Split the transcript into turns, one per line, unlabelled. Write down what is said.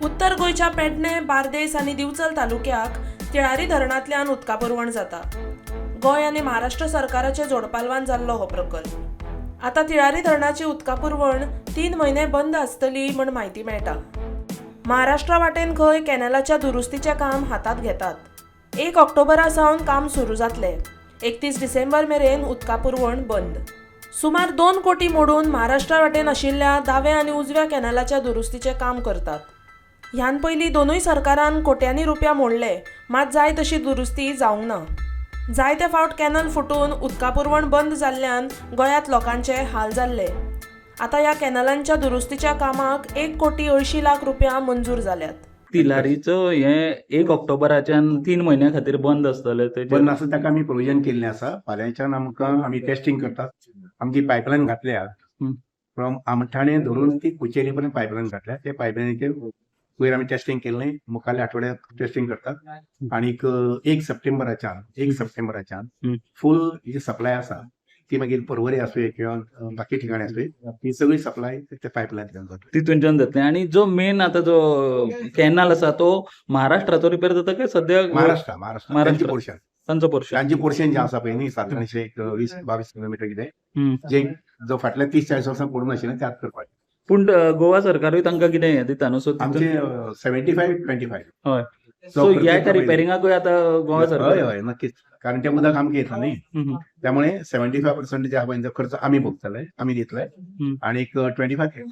उत्तर गोंयच्या पेडणें, बार्देस आनी दिवचल तालुक्याक तिळारी धरणांतल्यान उदका पुरवण जाता. गोंय आनी महाराष्ट्र सरकाराचे जोडपालवान जाल्लो हो प्रकल्प. आतां तिळारी धरणाची उदका पुरवण 3 म्हयने बंद आसतली म्हण म्हायती मेळटा. महाराष्ट्रा वाटेन खंय कॅनलाच्या दुरुस्तीचें काम हातांत घेतात. 1 ऑक्टोबरा सावन काम सुरू जातलें. 31 डिसेंबर मेरेन उदका पुरवण बंद. सुमार 2 कोटी मोडून महाराष्ट्रा वाटेन आशिल्ल्या दाव्या आनी उजव्या कॅनलाच्या दुरुस्तीचें काम करतात. ह्यान पयलीं दोनूय सरकारान कोट्यांनी रुपया मोडले, मात जाय तशी दुरुस्ती जावंक ना. जायते फावट कॅनल फुटून उदका पुरवण बंद जाल्ल्यान गोंयांत लोकांचे हाल जाल्ले. आतां ह्या कॅनलांच्या दुरुस्तीच्या कामाक 1,80,00,000 रुपया मंजूर जाल्यात.
तिलारीचो हे 1 ऑक्टोबराच्यान 3 म्हयन्या खातीर बंद आसतले.
बंद आसा, ताका आमी प्रोविजन केल्लें आसा. फाल्यांच्यान आमकां आमी टेस्टिंग करतात. आमची पायपलायन घातल्या फ्रॉम आमठाणे धरून ती कुचेली पर्यंत पायपलायन घातल्या. ते पायपलायनीचेर वयर आमी टेस्टिंग केल्लें. मुखारल्या आठवड्याक टेस्टिंग करतात आनीक 1 सप्टेंबराच्यान फूल जी सप्लाय आसा ती मागीर पर्वरी आसूं किंवा बाकी ठिकाणी आसूं, ती सगळी सप्लाय त्या पायपलायनांतल्यान जातली.
तितूनच्यान जातले. आनी जो मेन आतां जो कॅनल आसा तो महाराष्ट्राचो रिपेर जाता काय सद्या?
महाराष्ट्र
महाराष्ट्र.
पोर्शन,
तांचो पोर्शन,
तांचे पोर्शन जे आसा पळय न्ही, 720-22 किलोमिटर कितें, जे जो फाटल्या 30-40 वर्सां पडून आशिल्लें ते आतां करपाचें.
पूण गोवा सरकारूय तांकां कितें हें दिता न्हू, सो
आमचे 75-25.
हय, सो ह्या रिपेरिंगाकूय आतां गोवा सरकार.
हय हय, नक्कीच, कारण ते उदक आमकां येता न्ही, त्यामुळे 75% जे आहा पळय खर्च आमी भोगतले, आमी दितले, आनी 25.